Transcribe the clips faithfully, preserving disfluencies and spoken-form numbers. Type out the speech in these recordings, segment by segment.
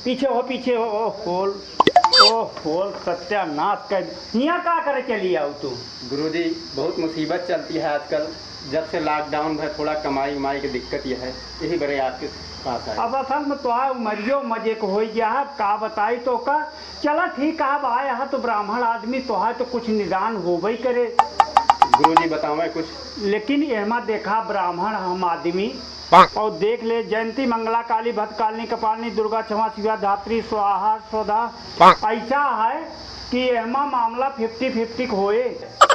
पीछे हो, पीछे हो। ओ होल, ओ होल, सत्यानाश कर। हियाँ का करे चली आऊ तू? गुरुजी, बहुत मुसीबत चलती है आजकल। जब से lockdown भय, थोड़ा कमाई उमाई के दिक्कत यह है, यही बरे आपके पास आए। अब असल में तोहार उमरियो मजे को होई गया है, का बताई तो का। चला ठीक है, अब आए हा तो ब्राह्मण आदमी, तोहार तो कुछ निदान होबे करे। गुरुजी, बतावे कुछ। लेकिन एहमा देखा, ब्राह्मण हम आदमी, और देख ले, जयंती मंगला काली भद्रकालिनी कपालिनी दुर्गा क्षमा शिवा धात्री स्वाहा स्वधा। ऐसा है कि एहमा मामला fifty fifty के होए,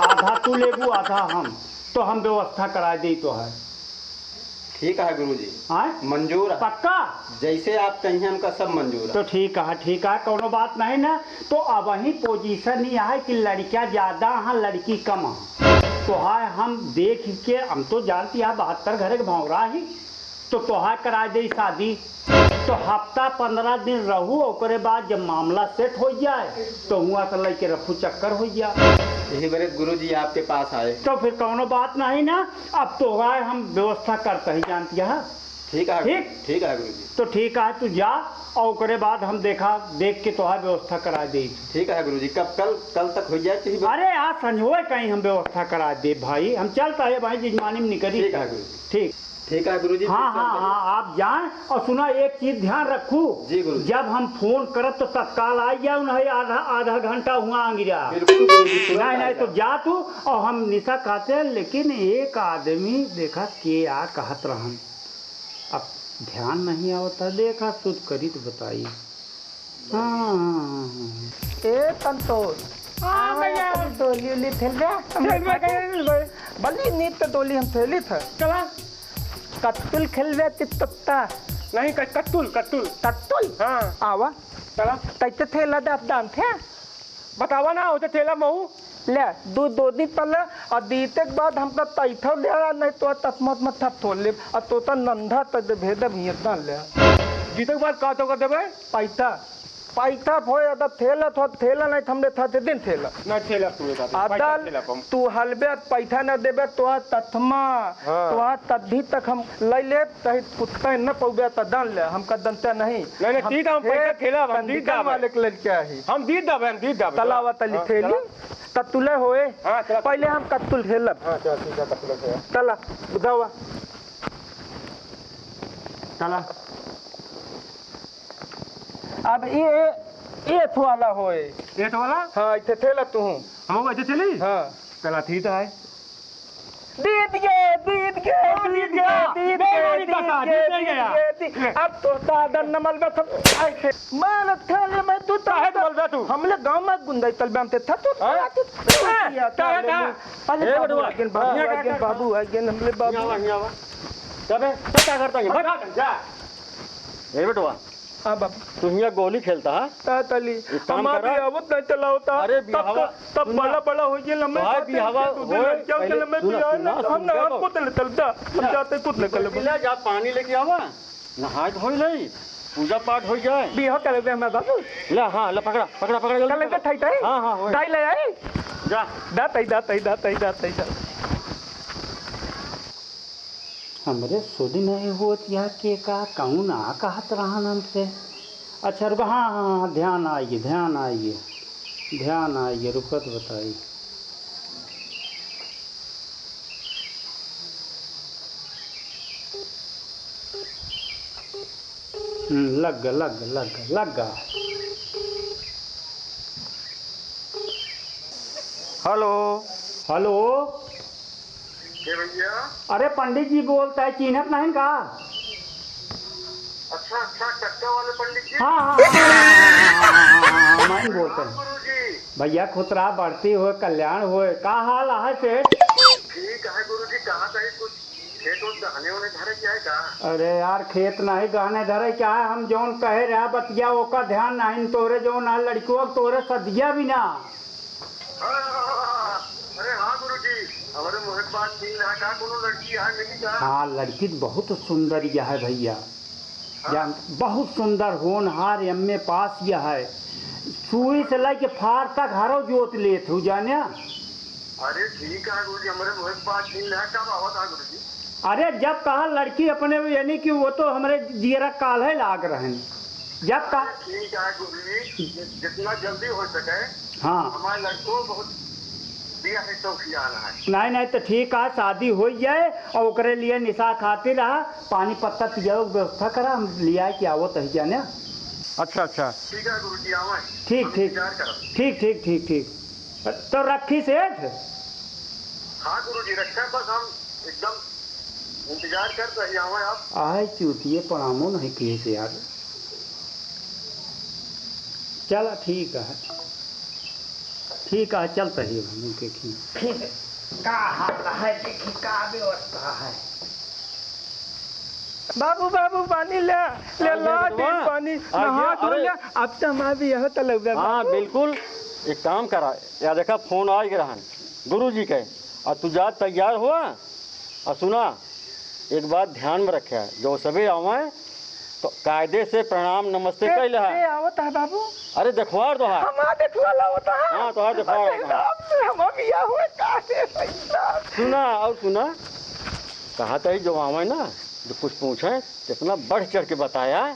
आधा तू लेबू आधा हम, तो हम व्यवस्था करा दे तो है। ठीक है गुरुजी। हाँ? मंजूर है। पक्का? जैसे आप कहिए हमका सब मंजूर है। तो ठीक है, ठीक है, कौनो बात नहीं ना। तो अब वही position ही है कि लड़कियाँ ज्यादा हैं, लड़की कम हैं। तो हाँ, हम देख के, हम तो जानती है बहत्तर घरे के भौरा ही, तो तोहार करा दे शादी। तो हफ्ता पन्द्रह दिन रहू, ओकरे बाद जब मामला set हो जाए, तो हुआ से लेके रफू चक्कर हो जाए। यही बरे गुरुजी आपके पास आए। तो फिर कौनो बात नहीं ना, अब तोहार हम व्यवस्था करते ही जानती है। ठीक है, ठीक? ठीक है गुरुजी। तो ठीक है, तू जा और ओकरे बाद हम देखा, देख के तोहार व्यवस्था करा दे। ठीक है गुरुजी, कब, कल, कल तक हो जाए तो ही बस। अरे आज संझोए कहीं हम व्यवस्था करा दे भाई, हम चलता है भाई, जजमानी में निकली। ठीक है गुरुजी। ठीक। ठीक है गुरुजी, हाँ, फिर हाँ, चलते हैं। हाँ, आप जाएं और सुना, एक चीज ध्यान रखू। जी गुरुजी। जब हम फोन करब तो तत्काल आ जाओ, नहीं आधा, आधा घंटा हुआ आंगी रहा। बिल्कुल गुरुजी, तुरंत नहीं, आ नहीं, तो जाओ। जा तू और हम निशा खाते हैं, लेकिन एक आदमी देखा के आ कहत रहन। अब ध्यान नहीं आवता, देखा शुद्ध करी तो बताई। हाँ, हाँ, हाँ, हाँ। ए संतोष, हाँ, आवा भैया। तनी डोली उली खेलबे? खेलबे, खेलबे। बली नीत डोली हम खेली था। चला। कत्तुल खेलबे कि तोता? नहीं, क-, कत्तुल, कत्तुल। कत्तुल? हाँ। आवा। चला। कैसे खेला जात दान थे? बतावा ना, ओते थेला महू। ले, दू, दो दिन पहले, और दीते के बाद हमका तैथो ले आ, नहीं तो तसमत मत थप थोड़ ले, और तोता नंधा त दे भेदे भैया दान ले। जीते के बाद का तो कर देबे? पैसा। पैसा फोए, अदा थेला थो, थेला नहीं थमले था, ते दिन थेला। ना थेला तू बता दे, पैसा अदल, थेला कम। तू हलबे, पैसा न देबे, तो तथमा, हाँ। तो तद्धी तक हम ले ले, तही कुत्ता न पौबे, त दान ले, हमका दंते नहीं। नहीं, नहीं, हम तीत हम पैसा खेल थेला, हम तीत कंडीशन दाबे। वाले के लड़के आही। हम दीद दाबे, हम दीद दाबे। तलावा तली हाँ, थेली, चला। कत्तुले होए। हाँ, चला। पहले हम कत्तुल खेलब। हाँ, चला, ठीक है, कत्तुल खेलब। तला, बुझावा। तला। अब ये, ये थवाला होए। ये थवाला? हाँ, इथे थेला तू। हम वो इथे थेली? हाँ। चला, ठीक है। दीद गे, दीद गे, हाँ, दीद दीद गे, गे, दीद गे, मेहरबानी दीद काका, गे, दीद गे दीद यार। गे, दीद। अब तो दादा नमल में सब आए थे। मैं न थेले में तू काहे तो बोल रहा तू? हमले गाँव में गुंडई तल बांधते था तू, हाँ? तू, तू हाँ, किया क्या, था क्या? ले? अरे ए बाबू बेटवा, आ गेन, बाबू हाँ, आ गेन, क्या, बाबू आ गेन, हमले बाबू। यहाँ आवा, यहाँ आवा। तबे, तब क्या करता है? भाग, भाग, जा। ए बेटवा, हाँ बाबू। तू हियाँ गोली खेलता है? ता तली। एक काम हम करा। अभी आवत नहीं चला होता। अरे तब बिहावा, तो, तब सुन ना। बड़ा, बड़ा हो गया, लम्बे भाई बात है, बिहावा, दो दिन होए, लग जाओ, पहले लम्बे सुना, बिहावा, सुना, हम सुन ना, जा। हम कुछ नहीं चलता, हम हाँ। जाते कुछ नहीं चल। पीला जा, पानी लेके आवा, नहाए धोए ले, पूजा पाठ हो जाए। बिहाव कर दे हमारे बाबू। ले, हाँ, ले, पकड़ा, पकड़ा, पकड़ा, जल्दी कल पकड़ा। इनका ठाई ठाई? हाँ, हाँ, होए। दाई ले आई। जा। दा तई, दा तई, दा तई, दा तई, दा। हमरे सुध नहीं होत यह के का, कौन आ कहत रहन हमसे। अच्छा, रुका, हाँ, हाँ, हाँ, ध्यान आइए, ध्यान आइए, ध्यान आइए, रुकत बताई। हम्म, लग गा, लग गा, लग गा, लग गा। हेलो। हेलो। के भैया? अरे पंडित जी बोलता है, चिन्हत नहीं का? अच्छा, अच्छा, टक्का वाले पंडित जी? हाँ, हाँ, हाँ, मैं बोलता हूँ। गुरुजी। भैया खुतरा बढ़ती हो, कल्याण हो, का हाल है सेठ? ठीक है गुरुजी, कहाँ कहीं कुछ खेत उत गहने उहने धरे क्या है का? अरे यार, खेत नहीं गहने धरे क्या है, हम जौन कहे रहा बतिया ओका ध्यान नहीं, तोरे जौन आ लड़कियों तोरे सदिया भी ना। हाँ, हाँ, हाँ, हाँ। अरे हाँ गुरुजी, हमारे मुहे के पास छीन रहा का, कोनो लड़की है मिली का? हाँ, लड़की तो बहुत सुंदर यह है भैया। हाँ। जान, बहुत सुंदर होनहार, एम ए पास यह है। सुई से लेके फार तक हरो जोत लेत हूँ, जाने? अरे ठीक है गुरुजी, हमारे मुहे के पास छीन रहा, कब आवत है गुरुजी? अरे जब कहा लड़की अपने, यानी कि वो तो हमरे जियरा काल्हे लाग रहन। जब का ठीक है गुरुजी, जि-, जितना जल्दी हो सके। हाँ। हमारे लड़कों बहुत दिया है, शौक किया है। नहीं, नहीं, तो ठीक है, शादी हो जाए और ओकरे लिए निशा खातिर रहा, पानी पत्ता पियावे के व्यवस्था करा, हम लिया के आवत है जाने। अच्छा, अच्छा। ठीक है गुरुजी, आवे। ठीक, हम ठीक। इंतजार करब। ठीक, ठीक, ठीक, ठीक। तो रखी सेठ? हाँ गुरुजी, रखे, बस हम एकदम इंतजार करत रही, आवे आप। आए चूतिए, प्रणामो नहीं किए से यार। चला ठीक है, ठीक है, चलत ही हम देखी का हाल है, देखी का व्यवस्था है। बाबू, बाबू, पानी ले, ले अरे ला दे बेटवा, पानी, आ नहा गया, धो अरे। ले। अब तो हमार बियाह तो लौड़ा हाँ, बाबू। बिल्कुल। एक काम करा, या देखा, फोन आ गया रहन गुरुजी के, और तू जा तैयार हुआ, और सुना, एक बात ध्यान में रखे, जो सबे आवे तो कायदे से प्रणाम नमस्ते के, कैले है। के आवत है बाबू? अरे देखवार तो है। हमार देखवार लावत है। हाँ, तोहार देखवार अरे होता है। राम रे, हमार बियाह हुए काहे भइया? सुना और सुना, कहा तही जो आवे ना, जो कुछ पूछे, तो इतना बढ़ चढ़ के बताया,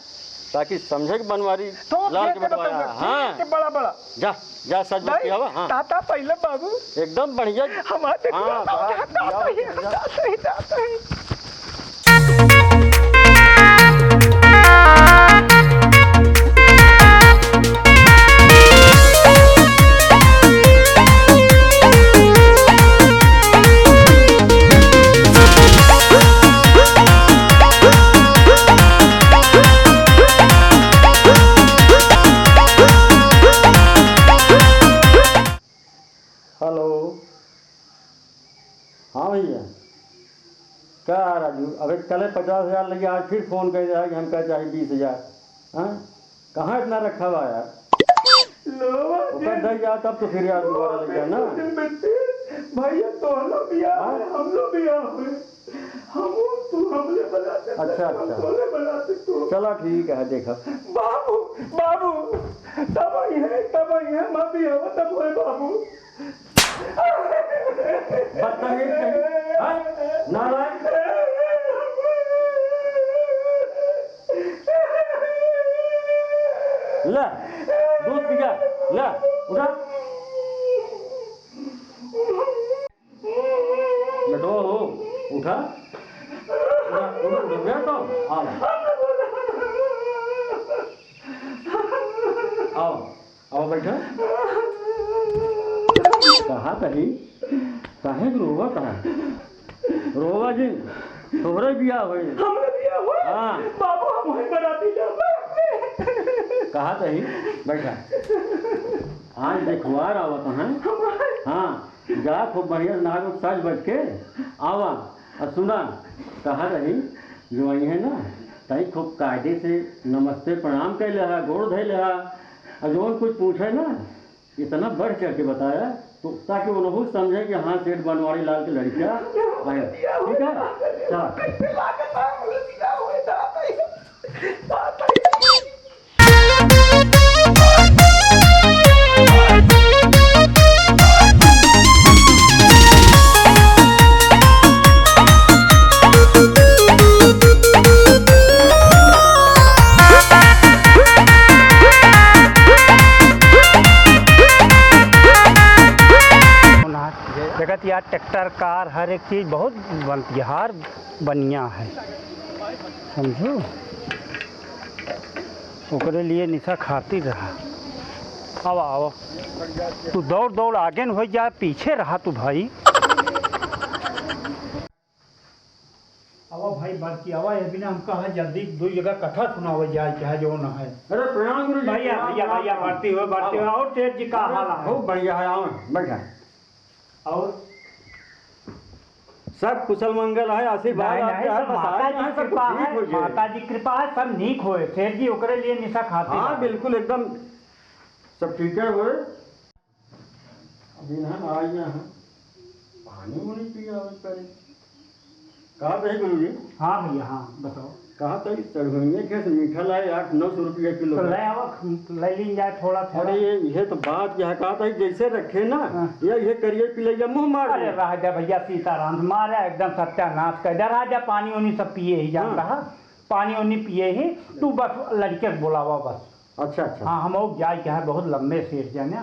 ताकि समझे कि बनवारी तो लाल के फिर से बतवाया। बताऊंगा, हाँ। ठीक है, बड़ा, बड़ा। जा, जा, सच बात भाई, किया हुआ, हाँ। ताता पहले बाबू। एकदम बढ़िया। हमारे हाँ, देखो, हाँ, जाता ही, जा, जाता ही, जा। जाता ही, जाता ही। हेलो। हाँ भइया, का राजू, अबे कले पचास हजार लगे, आज फिर फोन कर रहा है कि हमका चाही बीस हजार। हाँ, कहाँ इतना रखा हुआ यार? लोवा ओकर दे। दे यार, तब तो फिर यार दोबारा लग गया ना। भइया, तोहलो बियाह हाँ? है, हमलो बियाह है। हम तू हमले बना दे, अच्छा, हम अच्छा। तोले बना दे तू। चला ठीक है, देखा। बाबू, बाबू, तब आई है, तब आई है, माँ बियाह तब होए बाबू। बदतमीज कहीं, हाँ? नालायक। ले, दूध पी जा, ले, उठा। बेटवा हो, उठा। उठा, उठा, उठ गया तो? आओ। आओ। अब बैठा। कहा तही, काहे के रोवा कहा? रोवा जी, तोहरे बियाह होई। हमरे बियाह होई? हाँ। बाबू, हम होई बराती जाबे। कहा तही, बैठा। आज देखवार आवत हैं। हाँ, जा खूब बढ़िया से नहा के सज बज के आवा। और सुना, कहा रही, जो आई है ना, तई खूब कायदे से नमस्ते प्रणाम कर ले हा, गोड़ धइ ले हा, और जौन कुछ पूछे ना, इतना बढ़ चढ़ के बताया, तो ताकि वो लोग समझे कि हाँ, सेठ बनवारी लाल के लड़का आया। ठीक है? चला। देखत यार, ट्रैक्टर, कार, हर एक चीज बहुत बनती है, हर बनिया है, समझू। ओकरे लिए निशा खातिर रहा। आवा, आवा। तू दौड़, दौड़ आगे न हो जा, पीछे रहा तू भाई। आवा भाई, बात की आवा, ये बिना हमका है जल्दी दो जगह कथा सुनावे जाए, चाहे जो ना है। अरे प्रणाम गुरु जी, भैया, प्रणाम, भैया, प्रणाम, भैया, प्रणाम। बढ़ती हुए, बढ़ती हुए। आवा। और सेठ जी का अरे, हाल है? खूब बढ़िया है, आओ, बैठा। और? सब कुशल मंगल है, आशीर्वाद नहीं, आपके नहीं, है, सब बस माता आज जी यहाँ सब कृपा कुछ ठीक है, हो जाए। माता जी कृपा है, सब नीक होए। सेठ जी, ओकरे लिए निशा खातिर हाँ, आए। बिल्कुल, एकदम सब ठीक है होए। अभी ना, आज ना, पानी उनी पिया होए पहले। कहा था गुरु जी? हाँ भैया, हाँ, बताओ। कहा था, चढ़ुइये के से मीठा लाए आठ नौ सौ रुपया किलो तो का। ले आवा, ले लीन जाए थोड़ा, थोड़ा। अरे, ये, ये तो बात यह कहा था, जैसे रखे ना, हाँ। ये, ये करिए पिलैया मुँह मार अरे, दे। रह जा भैया, सीताराम मारे एकदम सत्यानाश कर दे। रह जा, पानी उनी सब पिए ही जान हाँ। रहा। पानी उनी पिए ही, तू बस लड़के के बोलावा बस। अच्छा, अच्छा। हाँ, हम और जाए के है, बहुत लंबे सेठ जाने।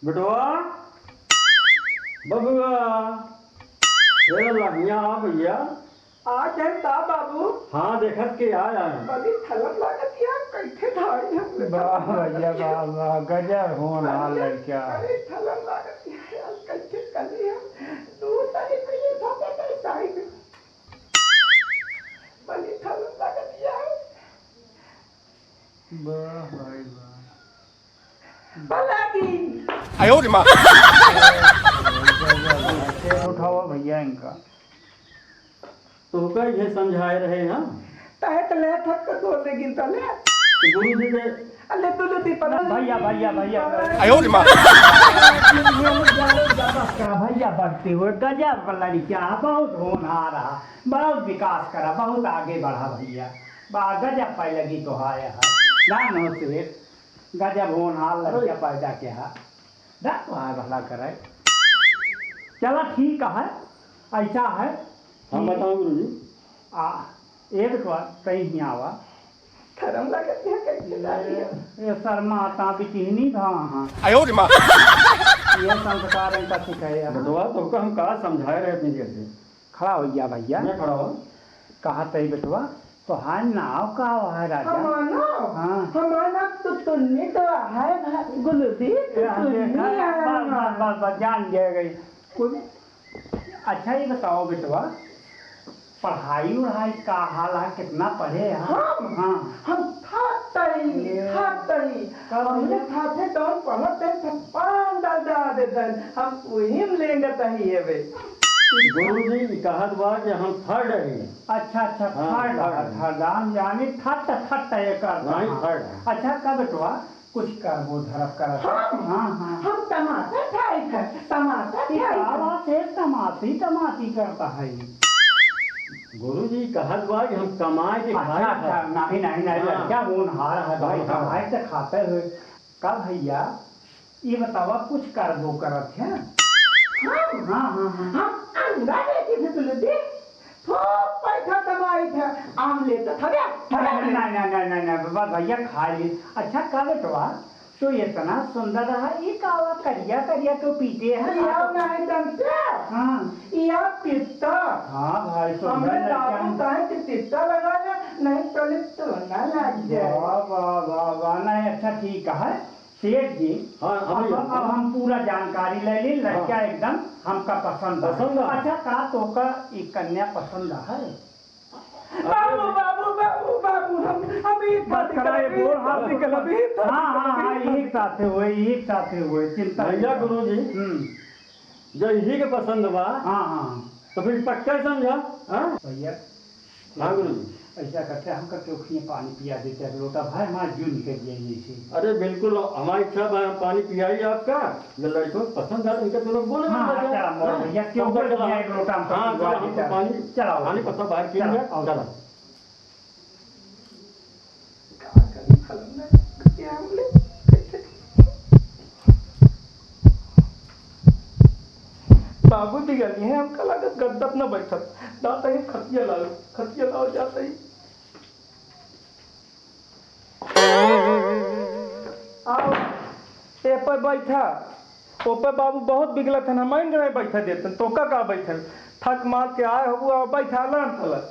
बेटवा, बबुआ, ए लहिया आ भैया। आ गए का बाबू? हाँ, देखत के आया है। बड़ी ठलम लागत यार, कैसे धाई हम लोग। वाह भैया, वाह, वाह, गजब होनहार लड़का। बड़ी ठलम लागत यार, कैसे करी हम? दूध नहीं पीले था, पता है, चाय भी। बड़ी ठलम लागत यार। वाह भाई वाह। भला की। आयो रे माँ। शेर उठावा भैया इनका। तो कई घे समझाए रहे हैं। ताहे तो ले थक कर दो दे गिनता ले। तो गुरु जी ने अले तू लो दीपक। भैया, भैया, भैया। आयो रे माँ। भैया बढ़ते हुए गजब लड़कियाँ बहुत होनहार रहा, बहुत विकास करा, बहुत आगे बढ़ा भैया। बा गजब पैलगी तो हाय है। ना नो सेठ। गजब होनहार लड़किया पैदा के हा। दा तो हाय भला करे। चला ठीक है, ऐसा है हम कि बताओ गुरुजी। आ, एक तो कहीं ही आवा। धर्म लगत है, कैसे डाली है? ये, ये शर्मा आता भी चिन्हनी भा हाँ। आयो रे माँ। ये संस्कार इनका सिखाया। बतवा तो का हम का समझाए रहे अपनी जैसे। खड़ा हो गया भैया। मैं खड़ा हो। कहा तई बेटवा, तोहार नाव का है राजा? हमार नाव? हाँ। हमार नाव तो तुन्नी तो है भा-, गुलूदी, तो ए, हम तुन्नी देखा, है बस, हमार। बस, बस, बस, जान गए गई। कोई, अच्छा ये बताओ बेटवा, पढ़ाई उढ़ाई का हाल है, कितना पढ़े हैं? हम? हाँ। हम थक तई, ए। थक तई। का हमने भैया? खाते तौन पढ़त हैं, थप्पान डाल डाल देते हैं। हम वही में लेंगे तही है बे। गुरुजी, ई कहत बा कि हम थर्ड हई। अच्छा, अच्छा, हाँ, थर्ड, थर्ड। थर्ड, हम जानी थट, थट एकर नहीं, हाँ। थर्ड है। अच्छा, का बेटवा, कुछ करबो धरब करत है? हाँ, हाँ, हाँ। हम टमाटर खाई थे, टमाटर ई खाई का थे। बात है, टमाटी, टमाटी करता है ये? गुरुजी, कहत बा कि हम कमाए के अच्छा, खाए अच्छा, थे। नहीं, नहीं, नहीं, हाँ। लड़का होनहार है भाई, हाँ, हाँ। कमाए से खाते हुए। का भैया, ये बतावा, कुछ करबो करत है? हम? हाँ, हाँ, हाँ। हम अंडा बेची थे, तुलसी। खूब पैसा कमाई थे। आमलेट तो थोड़े, थोड़े नहीं, नहीं, नहीं, नहीं, नहीं, नहीं, बाबा, भैया खा ली। अच्छा, का बेटवा, तो इतना सुंदर रहा, ये का हुआ, करिया, करिया क्यों पीटे है? ये आप नहीं जानते? हाँ। ये आप पित्ता। हाँ भाई, सुंदर हमरे लड़का दादू है। कहे कि पित्ता लगा ले, नहीं तो ले तो ना लग जाए। वाह, वाह, वाह, वाह, नहीं, अच्छा, ठीक है। सेठ जी, हाँ, अब, हाँ, अब हाँ। हम पूरा जानकारी ले ली, लड़का हाँ। एकदम हमका पसंद है। पसंद है। अच्छा, का तोका ई कन्या पसंद है? बाबू, बाबू, बाबू, बाबू, हम, हम एक बस साथ करा, ये निकलब, बोल, हाँ, एक साथ निकलब, एक साथ हाँ, हाँ, हाँ, निकलब। एक साथ हुए, एक साथ हुए, चिंता भैया, मत करो। गुरुजी, हम्म। जब यही के पसंद बा, हाँ, हाँ। तो फिर पक्का समझा, हाँ? भैया, हाँ, गुरुजी। ऐसा करते, हमका केहू खिए पानी पिया देते, एक लोटा भाई, हमार जून के दिया जैसे। अरे, बिल्कुल, हमारी इच्छा बा, हम पानी पियाई आपका। ल-, लड़कों को पसंद है, इनका तो लोग बोले हाँ, बन जाते हैं। चला, मोर हाँ, भैया, क्यों सबका बोल चला। दिया, एक लोटा हमका हाँ, पिया चला, हमको देते। पानी, चला, पानी आओ। पता बाहर पी चला, लिया। आओ, चला। चला। का करी, फलन ना, क्या बोले? बाबू बिगड़िए हैं, हमका लागत गद्दत न बैठत। जात ही खटिया लाओ, खटिया लाओ, जात ही। आओ, ए पर बैठा। ओ पर बाबू बहुत बिगलत हन, हम नहीं बैठा देतन, तोका का बैठन? थक मार के आए हो, आओ बैठा, लान फलत।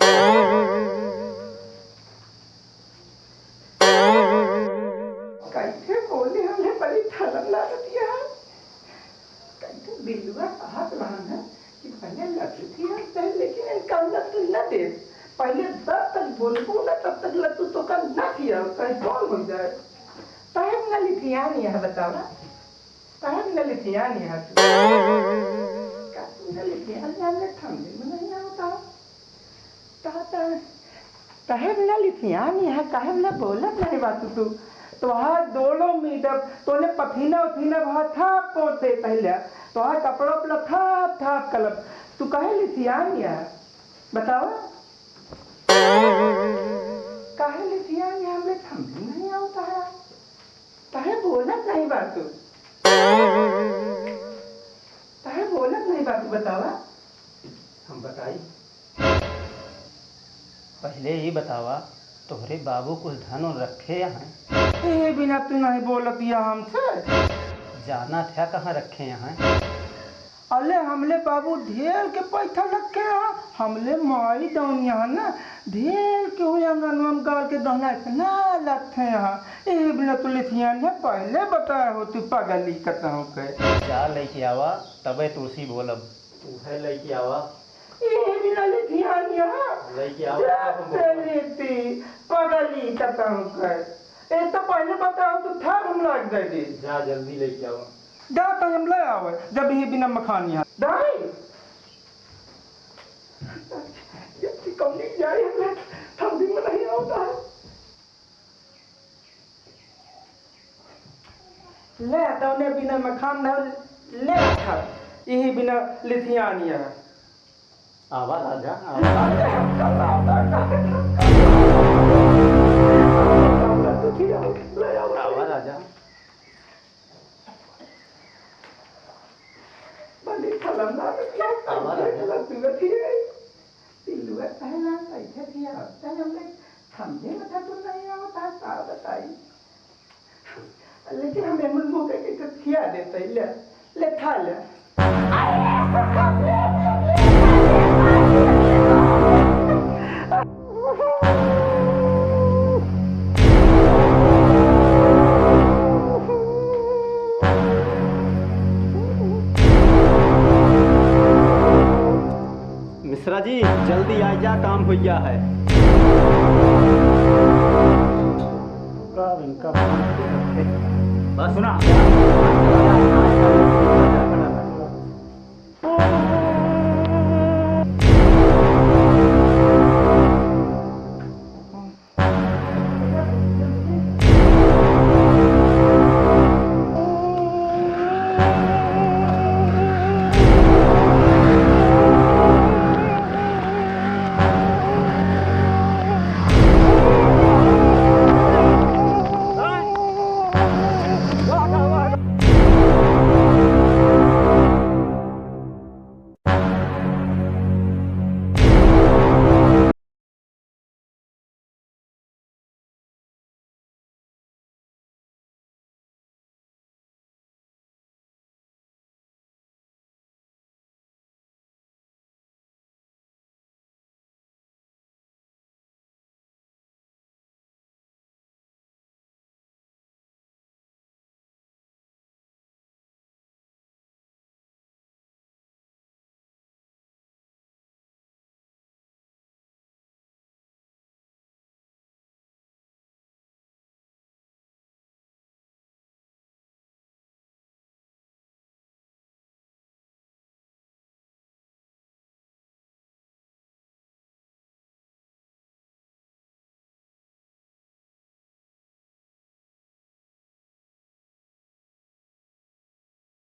कैसे बोले हमने बड़ी ठलम लागत है। कैसे बिलुआ कहत रहन है कि पहले लड्डू खिया दे, लेकिन इनका लड्डू न दे। पहले जब तक बोलबू न तब तक लड्डू तोका न खिया, कहीं कौन हो जाए। तहन न लिखिया नहीं है बतावा। तहन न लिखिया नहीं है तू। का तू न लिखिया नहीं है, हमने ठंडी में नहीं है बतावा। तह-, तह-, तहे न लिखियान यहाँ, काहे न बोलत नहीं बात तू? तोहार दोनों मीडप, तोने पथीना उथीना बहुत था पोत दे पहले, तोहार कपड़ा उपड़ा था, था कलब, तू काहे लिखियान यहाँ? बतावा। काहे लिखियान यहाँ, हमने समझ नहीं आवता है। काहे बोलत नहीं बात तू? काहे बोलत नहीं बात तू, बतावा? हम बताई। पहिले ई बतावा, तोहरे बाबू कुछ धन उन रखे हैं? ए बिना तू नहीं बोलत या हमसे। जानत है कहाँ रखे हैं? अले हमले बाबू ढेर के पैसा रखे हैं, हमले माई दौनिया है ना, ढेर के हुए अंगनवा में गाल के दहना इतना लगते हैं। ए बिना तू लिथियान है, पहिले बताए हो तू पगली कतहूँ के। जा लइके आवा, तबे तुलसी बोलब। उहे लइके आवा। ए बिना लिथियान है। लइके आवा, जा तब हम बोलब। चली थी, पगली कतहूँ के। ए तो पहिले बताओ तू था हम लाग दे दे। जा जल्दी लइके आवा। जा तो हम ले आवे, जब ही बिना मखानी है। दाई, ये कौनी जाए हमने, हम भी मनाई होता है। ले, तौने बिना मखान धर, ले खा, यही बिना लिथियानी है। आवा राजा, आवा। आवा राजा। बड़ी खलंदा में क्या आवा राजा। लड्डू थी है। पिल्लुआ कहला, कैसे थी आवता है, हमने समझे में था, तू नहीं आवता है, का बताई? लेकिन हम एमन मौके के तो खिया देते, ले, ले खा ले। मिश्रा जी, जल्दी आ जा, काम हो गया है। का इनका बस सुना।